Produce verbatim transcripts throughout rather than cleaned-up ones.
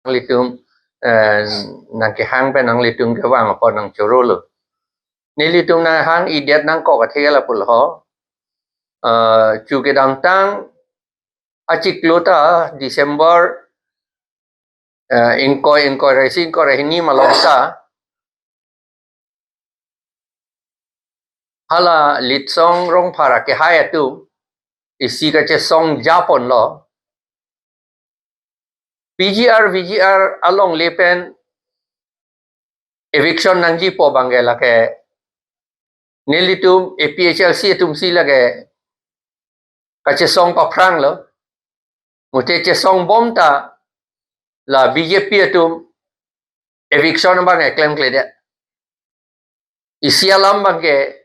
nanglitum, eh, nangkehang pen nanglitum kevang apot nangchorolo. Nelitum nanghang-idet nangkok athe ke lapulo ho. Eh, chu kedamtang achiklo ta December, eh, ingkoi, ingkoi ra isi, ingkoi ra hini malom ta hala Litsong Rongphar akehai atum isi kachesong japonlo. P G R, V G R alongle pen eviction nangjipo abangke lake nelitum A P H L C atumsi lake kachesong paphranglo. Mute chesong bom ta la B J P atum eviction abang klemkledet. Isi alam abangke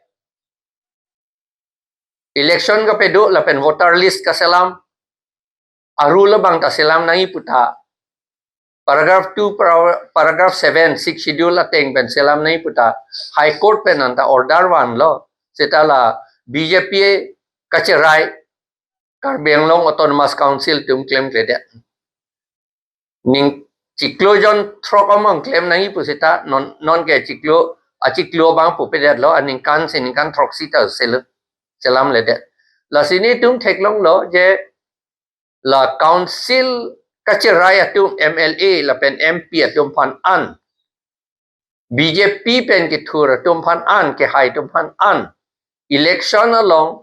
election kapado lapen voter list kaselam, a-rule abang ta selam nangji pu ta paragraph two, para-, paragraph seven, Sixth Schedule ateng pen selam nangji pu ta High Court pen anta order vanlo. Seta la B J P kacherai Karbi Anglong Autonomous Council atum klemkledet. Ning chiklo jon throk among klem nangji pu seta non, nonke chiklo, achiklo abang pupedetlo, aningkan si ningkan throksi ta sel-, selamledet. Lasi nelitum theklonglo je la council kacherai atum, M L A lapen M P atum aphan an, B J P pen kethur atum aphan an, kehai atum aphan an, election along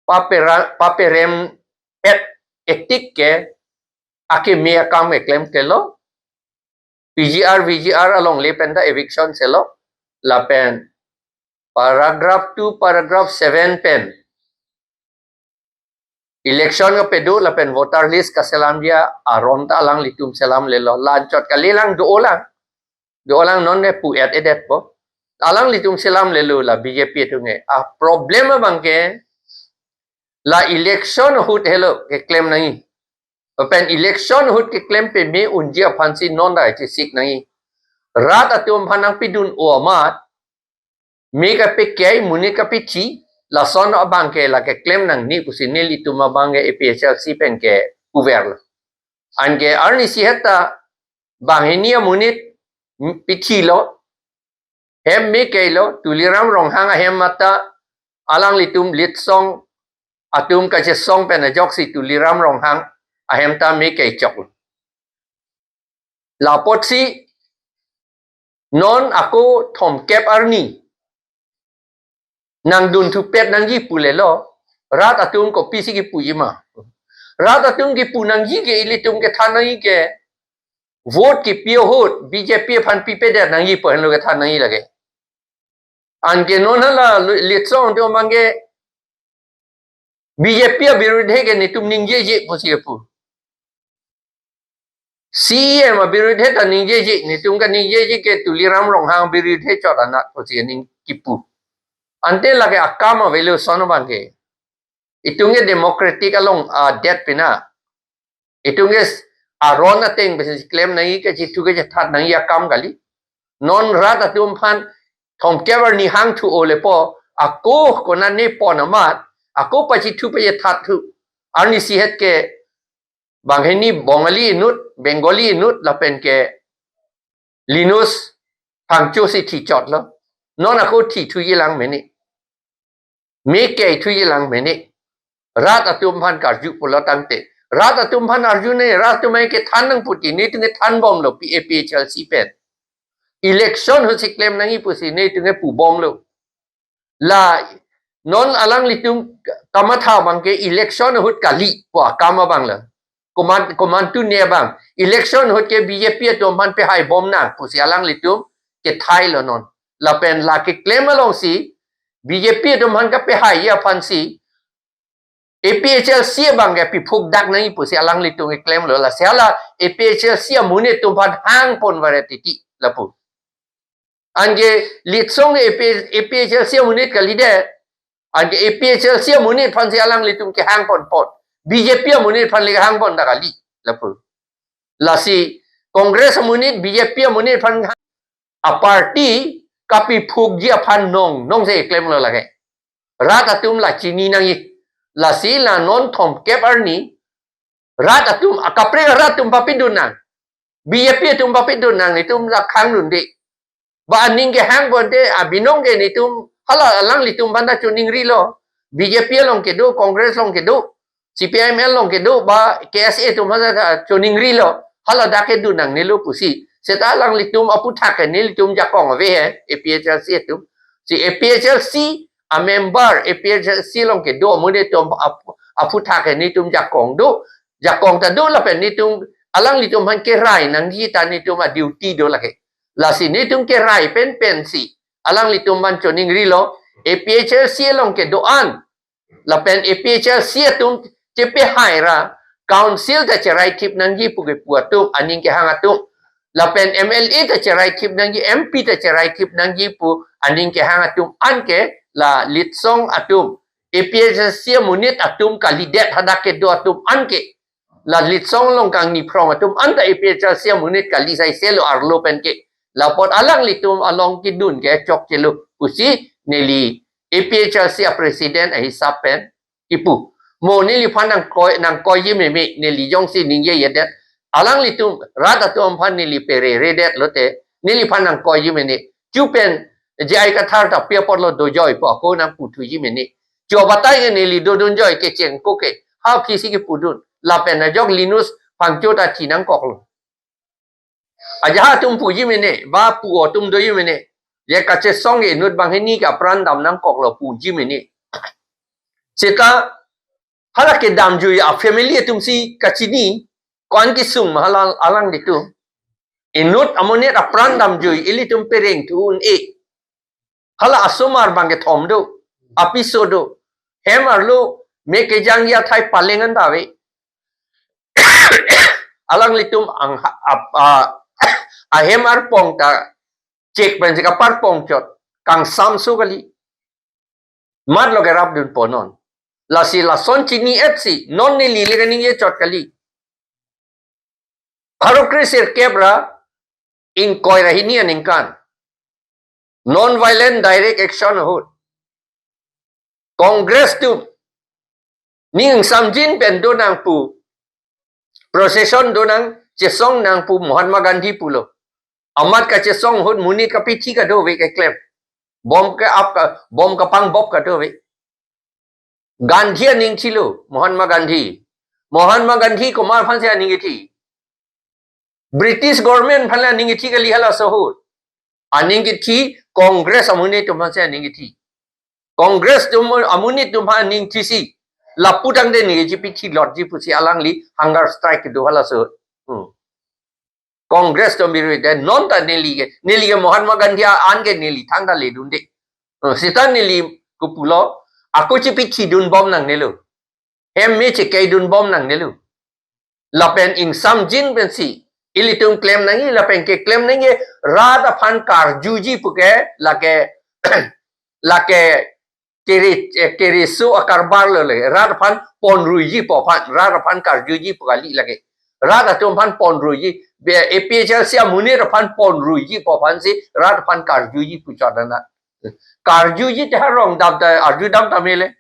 papera-, paperem-et etik ke akeme akam keklemklelo. P G R, V G R alongle pen ta eviction selo. Lapen paragraph two, paragraph seven pen election kapado lapen voter list kaselamji aron ta alanglitum selamlelo. La anchot kalilang, do-olang. Do-olang, non ne pu-et-edetpo. Alanglitum selamlelo la B J P atum ke. A-problem abangke la election ahut helo keklem nangji. Lapen election ahut keklem pame unji aphansi non ta chesik nangji. Rat atum aphan nangpidun-o amat, me kapekei, monit kapethi, lason abangke la keklem nangne pusi nelitum abangke A P H L C pen ke uverlo. Anke arnisi het ta banghini amonit pethilo, hem me keilo, Tuliram Ronghang ahem mate alanglitum Litsong atum kachesong pen ajoksi Tuliram Ronghang ahem ta me keichok. La apotsi non ako thomkep arni nangdun thupet nangji pulelo, rat atum kopisi kipuji ma? Rat atum kipu nangji ke ilitum kethan nangji ke vote kipi ahut B J P aphan pipedet nangji pu henlo kethan nangji lake. Anke non hala Litsong atum abangke B J P abirudhe ke netum ningjeje pusi kepu. C E M abirudhe ta ningjeje, netum kaningjeje ke Tuliram Ronghang abirudhe chot anat pusi ning kipu. Ante lake akam avelo lason abangke. Itum ke democratic along adet pina. Itum ke aron ateng pensi klem nangji, kachethu kachethat nangji akam kali. Non rat atum aphan thomkep arni hangthu-o lepo, ako konane pon amat, ako pachethu pachethat thu. Arnisi het ke banghini Bongali inut, Bengali inut lapen ke Linus Phangcho si thichotlo. Non ako thithuji lang mene. Me keithuji lang mene. Rat atum aphan karju pulo tangte, rat atum aphan arju ne, rat atum ai kethan nangputi, netum kethan bomlo P A P H L C pen. Election ahutsi klem nangji pusi netum kepubomlo. La non alanglitum kamatha abangke election ahut kali pu akam abang la. Koman, komantu ne abang. Election ahut ke B J P atum aphan pehai bom nang pusi alanglitum kethailo non. Lapen la keklem alongsi B J P atum aphan kapehai aphansi A P H L C abangke piphuk dak nangji pusi alanglitum keklemlo. Lasi hala A P H L C amonit atum aphan hang pon varet titi lapu. Anke Litsong A P, A P H L C amonit kalidet. Anke A P H L C amonit aphansi alanglitum kehang ponpon. B J P amonit aphan le kehang pon ta kali lapu. Lasi Congress amonit, B J P amonit aphan a-party kapiphukji aphan nong, nongsi klemlo lake. Rat atum la chini nangji. Lasi la non thomkep arni rat atum, akaprek rat atum papidun nang. B J P atum papedo nang, netum la khang dunde. Ba aning kehang bonte abinong ke netum hala alanglitum aphan ta choningrilo. B J P along kedo, Congress along kedo, C P I M L along kedo, ba K S A atum aphan ta choningrilo. Hala dak kedo nangnelo pusi. Seta alanglitum aphuthak ke nelitum jakong ave he, A P H L C atum. Si A P H L C a member, A P H L C along kedo amonit atum ap-, aphuthak ke netum jakong do. Jakong ta do lapen netum alanglitum aphan kerai nangji ta netum a duty do lake. Lasi netum kerai pen pensi alanglitum aphan choningrilo, A P H L C along kedo-an lapen A P H L C atum chepehai ra council ta cherai thip nangji pu kepu atum, aning kehang atum, lapen M L A ta cherai thip nangji, M P ta cherai thip nangji pu aning kehang atum anke la litsong atum, A P H L C amonit atum kalidet hadak kedo atum anke, la litsong along kangni phrong atum anta A P H L C amonit kali sai selo arlo pen ke. Lapot alanglitum along kedun ke chokchelo pusi neli A P H L C a president ahisap pen kipu. Mo neliphan nangkoi, nangkoiji meme, neli jongsi ningjejedet. Alanglitum rat atum aphan neli pereredet lote, neliphan nangkoiji mene. Chupen J I Kathar ta pi apotlo dojoipo ako nangputhuji mene. Cho batai ke neli dodunjoi kecheng ko ke. Ha phisi kepudun. Lapen ajok Linus Phangcho ta thi nangkoklo. Ajahak atum puji mene, ba pu atum doji mene. Ye kachesong inut banghini ke apran dam nangkoklo puji mene. Seta hala kedamjui a family atum si kachini, ko-an kesung ma hala alanglitum. Inut amonit apran damjui ilitum pereng thu un-e. Hala asomar bang kethom do, apiso do. Hem arlo me kejangji athai paleng an dave. Alanglitum ang ha-, ap-, a, ahem arpong ta chek pensi kaparpong chot, kangsamso kali. Matlo kerapdunpo non. Lasi lason chini-et si non neli le kaningje chot kali. Pharo kre sirkep ra ingkoi ra hini aningkan. Non-violent direct action ahut Congress atum ning samjin pen do nangpu, procession do nang, chesong nangpu Mahatma Gandhi pulo. Amat kachesong ahut monit kapithi kadove keklem. Bom ke-ap ka, bom kapang bop kadove. Gandhi aning thilo, Mahatma Gandhi. Mahatma Gandhi komat aphansi aning kethi? British government aphan aning kethi kali halaso ahut. Aning kethi Congress amonit atum aphansi aning kethi. Congress atum amonit atum aphan aning thisi. Lapu tangte ningje pithi lotji pusi alangli hunger strike kedo halaso ahut. Hmm. Congress atum biru ite non ta neli ke, neli ke Mahatma Gandhi a-an ke neli thangta ledunde. Eh, seta neli kopulo, ako chepithidun bom nangnelo. Hem me chekeidun bom nangnelo. Lapen ingsamjin pensi ilitum klem nangji, lapen keklem nangji rat aphan karjuji puke, lake, lake kere, eh, kereso akarbar lo le. Rat aphan ponruijipo aphan, rat aphan karjuji pu kali lake. Rat atum aphan ponruiji, be A P H L C amonit aphan ponruijipo aphansi rat aphan karjuji pu chodana. Karjuji te ha rong dam ta arju dam ta mele.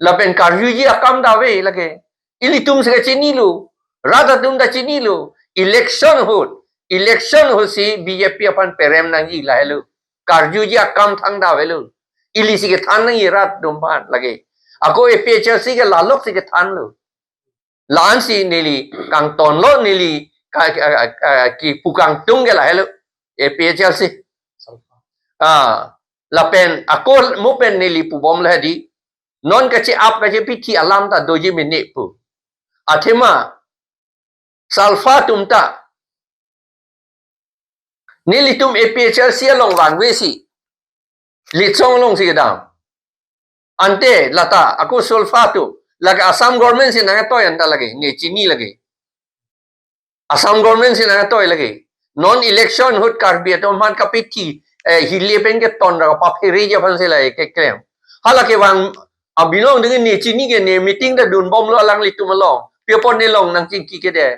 Lapen karjuji akam dave lake. Ilitum si kachinilo. Rat atum ta chinilo. Election ahut. Election ahut si B J P aphan perem nangji lahelo. Karjuji akam thang davelo. Ili si kethan nangji rat atum aphan lake. Ako A P H L C ke lalok si kethanlo. La-ansi neli kangtonlo, neli ka, ka, ka, ka, kipu kangtung ke lahelo. A P H L C. Ah, lapen ako mo pen neli pubom lahedi. Non kache-ap kachepithi alam ta doji mene pu. Athema SALFA atum ta nelitum A P H L C along vangvesi litsong alongsi kedam. Ante lata ako SALFA atum, lake Assam government si nangtoi anta lake, ne chini lake. Assam government si nangtoi lake. Non election ahut Karbi atum aphan kapithi, eh, hile pen keton ra kapaphereji aphansi lake keklem. Hala kevang abinong ding ne chini ke ne meeting ta dunbomlo alanglitum along. Pi apot ne long nangchingki ke de.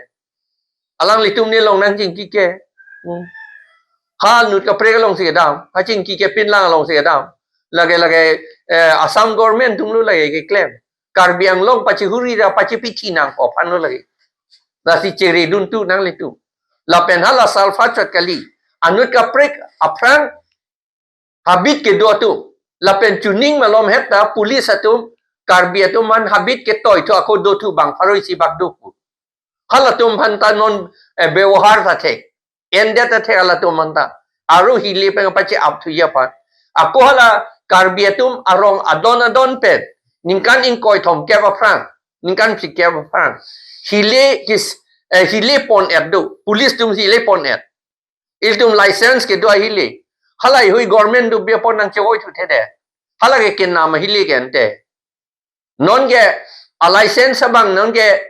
Alanglitum ne long nangchingki ke. Hmm. Ha inut kaprek alongsi kedam. Ha chingki ke pinlang alongsi kedam. Lake lake, eh, Assam government atumlo lake keklem. Karbi Anglong pachihuri ra pachipithi nangpo aphanlo lake. Lasi cheredun tu nanglitum. Lapen hala salfa chot kali. Anut kaprek aphrang habit kedo atum. Lapen chuning malom het ta police atum, Karbi atum aphan habit ketoi thu ako do thu bang pharo isi bak do pu. Halatum aphan ta non, eh, bebohar ta thek. Endet ta thek halatum aphan ta. Aru hile pen pache-ap thuji aphan. Ako hala Karbi atum arong adon adon pen. Ningkan ingkoi thomkep aphrang. Ningkan phlikep aphrang. Hile kis, eh, hile pon-et do. Police atum hile pon-et. Ilitum license kedo ahile. Halahei hui government do bia pon nangchevoi thuthe de. Hala ke kenam ahile ke ante. Non ke a license abang non ke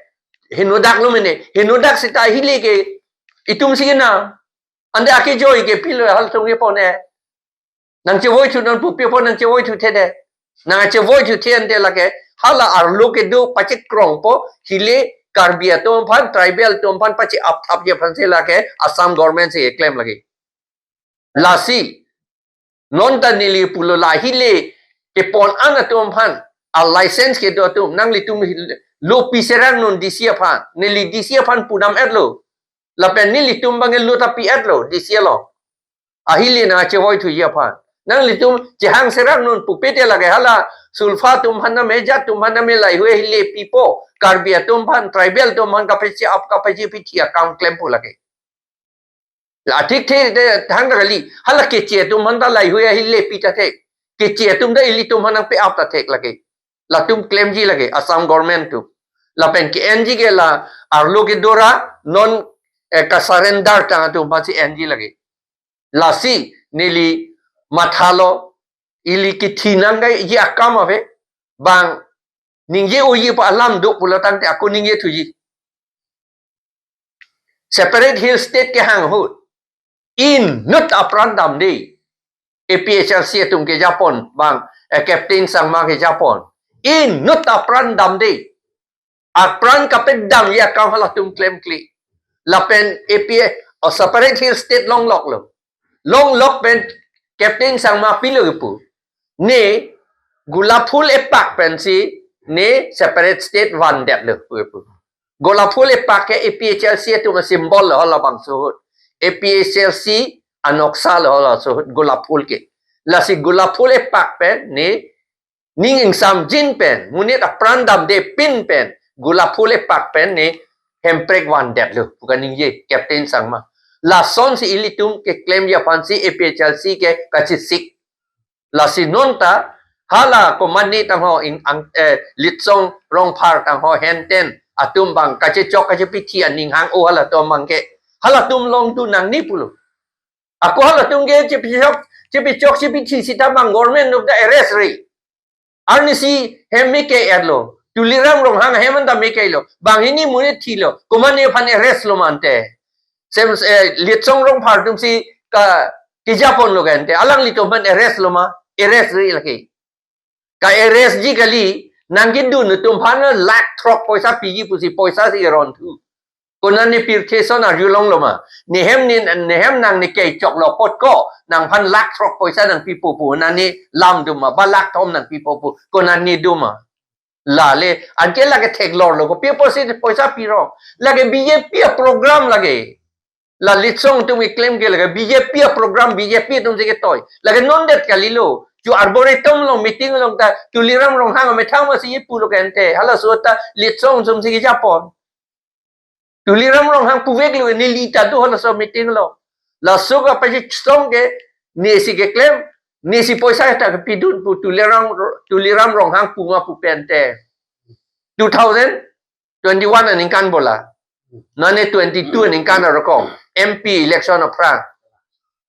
henodak lo mene. Henodak seta ahile ke itum si kenam. Ante akejoi ke pilo halatum ke pon-e. Nangchevoi thu non pu bia pon nangchevoi thuthe de. Nangchevoi thuthe ante lake hala arlo kedo pachekrongpo hile Karbi atum aphan, tribal atum aphan pache-ap thapji aphan si lake Assam government si keklem lake. Lasi non ta neli pulo la hile kepon-an atum aphan a license kedo atum nanglitum lo pi serang non D C aphan, neli D C aphan pudam-et lo. Lapen nelitum abang lo ta pi-et lo D C along. Ahile nangchevoi thuji aphan. Nanglitum chehang serang non pupe te lake hala sulfa atum aphan name, jat atum aphan name lahei hui ahile pipo. Karbi atum aphan, tribal atum aphan kapache-ap kapache pithi akam klempo lake. La thik the te thang ta kali. Hala Keche atum aphan ta lahei hui ahile pi ta thek. Keche atum ta ilitum aphan nangpe-ap ta thek lake. Latum klemji lake Assam government atum. Lapen ke-enji ke la arlo kedo ra non, eh, ka surrender tang atum aphan si enji lake. Lasi neli mathalo ili kithi nangkaiji akam ave bang ningje unji pu alam do pulo tangte ako ningje thuji. Separate Hill State kehang ahut inut apran damde. A P H L C atum kejapon bang, eh, Captain Sangma kejapon. Inut apran damde. Apran kapedamji akam halatum klemkle. Lapen A P H, oh, Separate Hill State longlok lo. Longlok pen Captain Sangma pilo kipu. Ne gulap phul epak pensi ne separate state vandet lo pu kipu. Gulap phul epak ke A P H L C atum symbol lo halabangso ahut. A P H L C anoksa lo halabangso ahut gulap phul ke. Lasi gulap phul epak pen ne ning ingsamjin pen, monit apran damde pin pen, gulap phul epak pen ne hemprek vandet lo pu kaningje Captain Sangma. Lasonsi ilitum keklemji aphansi A P H L C ke kachesik. Lasi non ta hala komatne tangho ing ang, eh, Litsong Rongphar tangho henten atum bang kachechok kachepithi aning hang-o halatum abang ke. Halatum longdun nangne pulo. Ako halatum ke chepichok, chepichok chepithi seta bang government atum ta arrest ri. Arnisi hem me ke-et lo. Tuliram Ronghang hem anta me ke lo. Banghini monit thilo. Komatne aphan arrest lo ma ante. Sem, eh, Litsong Rongphar atumsi ka kejapon lo ke ante. Alanglitum aphan arrest lo ma. Arrest ri lake. Ka-arrest ji kali, nangkedun atum aphan lakh throk poisa piji pusi poisa si ron thu. Konat ne pirthe ason arjulong lo ma. Nehem ne, nehem nang ne kechok lo apot ko, nangphan lakh throk poisa nangpipo pu, nani lam do ma, ba lakh thom nangpipo pu, konat ne do ma. Lale, anke lake theklor lo, kopi apotsi poisa pirong. Lake B J P aprogram lake. La Litsong atum keklem ke lake B J P aprogram, B J P atumsi ketoi. Lake non det kalilo. Chu Arboretum along meeting along ta Tuliram Ronghang amethang masi pulo ke ante. Halaso ta Litsong atumsi kejapon. Tuliram Ronghang puvek lo neli ta do halaso meeting along. Laso kapachesong ke nesi keklem, nesi poisa ta kepidun pu Tuliram, Tuliram Ronghang pu ma pu pen te. Two thousand twenty-one aningkan bola. Nane twenty-two aningkan arokong. M P election aphrang.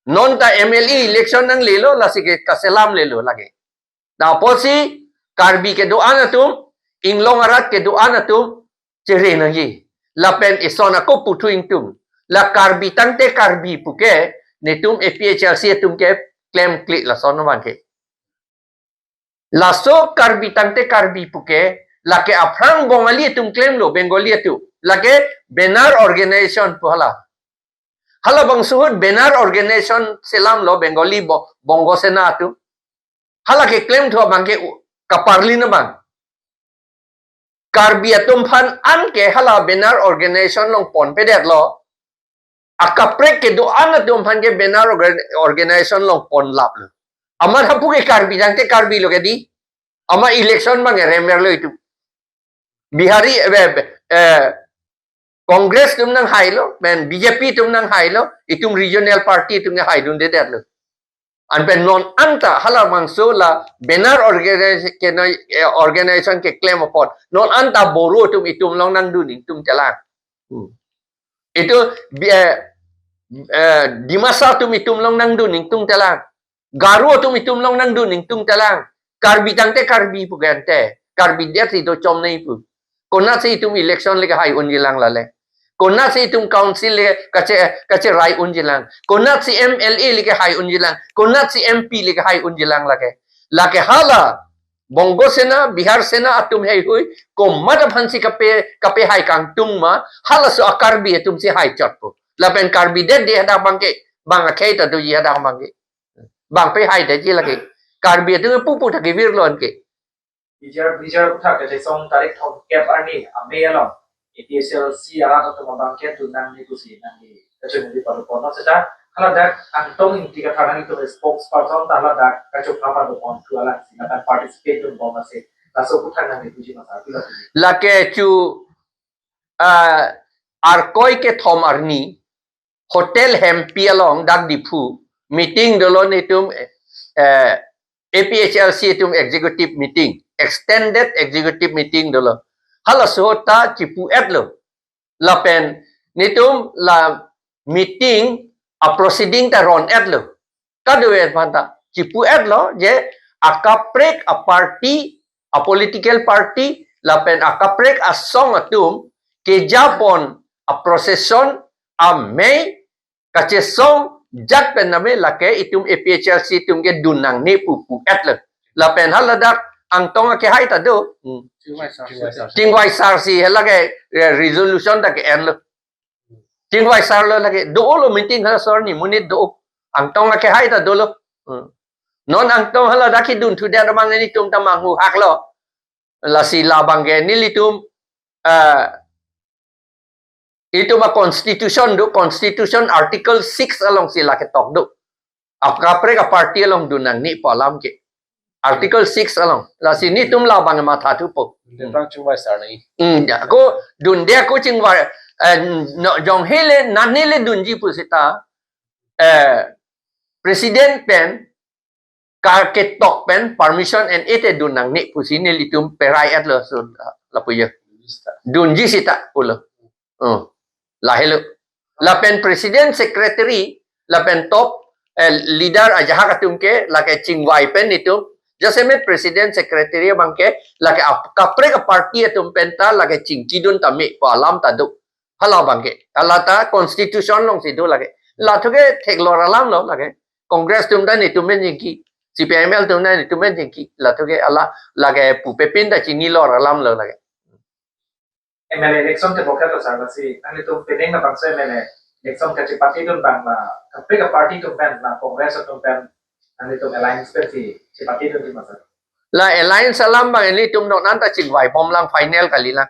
Non ta M L A election nanglelo, lasi ke kaselam lelo lake. Lapusi Karbi kedo-an atum, inglong arat kedo-an atum, chere nangji. Lapen ison ako puthu ingtung. La Karbi tangte Karbi puke, netum A P H L C atum ke klemkle lason abang ke. Laso Karbi tangte Karbi puke, lake aphrang Bongali atum klemlo, Bengali atum. Lake Benar Organization pu hala. Halabangso ahut Benar Organization selamlo Bengali bo-, Bongo Sena atum. Hala keklem thu abang ke u-, kaparlin abang. Karbi atum aphan anke hala Benar Organization along ponpedetlo. Akaprek kedo-an atum aphan ke banner organ-, organization along ponlaplo. Amat hapu ke Karbi tangte Karbi lo ke di. Amat election abang ke remer lo itum. Bihari, eh, eh, Congress atum nanghailo, pen B J P atum nanghailo, itum regional party atum nanghaidundedetlo. Anpen non anta halabangso la banner organization ke noi, eh, organization keklem apot. Non anta Boro atum itum along nangdun ingtungtelang. Hmm. Itum, eh, eh, Dimasa atum itum along nangdun ingtungtelang. Garo atum itum along nangdun ingtungtelang. Karbi tangte Karbi pu ke ante. Karbi det si do chomnei pu. Konatsi itum election le kehai unjilang lale. Konatsi itum council le kache, kacherai unjilang. Konatsi M L A le kehai unjilang. Konatsi M P le kehai unjilang lake. Lake hala Bongo Sena, Bihar Sena atum heihui, komat aphansi kape, kapehai kangtung ma, halaso a-Karbi atumsi haichotpo. Lapen Karbi det di hadak abang ke, bang akhei ta doji hadak abang ke. Bang pehaidetji lake. Karbi atum pupu ta kevirlo anke. Bijar, bijar aputhak kachesong tarik thomkep arni, Amei along A P H L C arat atum abang ke dun nangne pusi nangli kachumri padopon seta, haladak Angtong Ingti Kathar nanglitum spokesperson ta haladak kachopha padopon thu alangsi lapen participate dunbom ase, laso aputhak nangli puji masa pila puji. Lake chu, ah, Arkoi kethom arni Hotel Hempi along dak Diphu meeting dolo netum, eh, A P H L C atum executive meeting, extended executive meeting dolo. Halaso ta chipu-etlo. Lapen netum la meeting a-proceeding ta ron-etlo. Kadokave aphanta chipu-etlo je akaprek a-party, a-political party, lapen akaprek asong atum kejapon a-procession amei kachesong jat pen name lake itum A P H L C atum ke dun nangne pu pu-etlo. Lapen haladak Angtong akehai ta do. Hmm. Chingvai sar. Chingvai sar. Chingvai sar si halake, eh, resolution ta ke-enlo. Chingvai sarlo lake. Do-olo meeting halaso arni monit do. Angtong akehai ta dolo. Hmm. Non Angtong haladak kedun thudet abang netum ta manghuhaklo. Lasi labang ke nelitum, eh, itum a-constitution do, constitution article six alongsi lake tok do. Akaprek a-party along dun nangne pu alam ke. Article six along. Lasi netum labang matha thupo. Detang chingvai sar nai. Hmm, ya, ko dunde ko chingvai, eh, no, jong hele, nangne le dunji pu seta, eh, president pen ka ketok pen permission en-e te dun nangne pusi nelitum perai-etlo so, ah, lapu ya. Dunji seta pulo. Oh, lahelo. Lapen president, secretary, lapen top, eh, leader ajahak atum ke lake chingvai pen netum. Jasemet president, secretary abang ke lake ap-, kaprek a-party atum penta lake chingkidun tame pu alam ta do. Hala abang ke. Hala ta constitution alongsi do lake. Lathu ke theklor alamlo lake. Congress atum ta netum pen chingki. C P I M L atum ta netum pen chingki. Lathu ke hala lake pupe pin ta chinilor alamlo lake. M L A election te bokheta sar lasi nanglitum penang labangso M L A election kachepatidun abang la kaprek a-party atum pen la Congress atum pen nanglitum alliance pensi chepatidunji masa? La alliance alam abang nelitum non anta chingvaibomlang, final kalilang.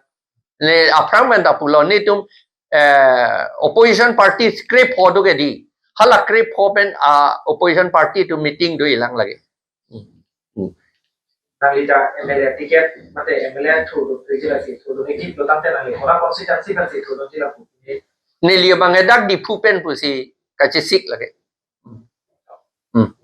Ne aphrang pen ta pulo netum, eh, opposition party krepho do ke di. Hala krepho pen, ah, opposition party atum meeting do-ilang lake. Hmm. Hmm. Nangli ta M L A ticket mate M L A thurdun thuji lasi thurdun-iklo tangte nangli kona constituency pensi thurdunji lapu? Neli abang ke dak Diphu pen pusi kachesik lake. Hmm.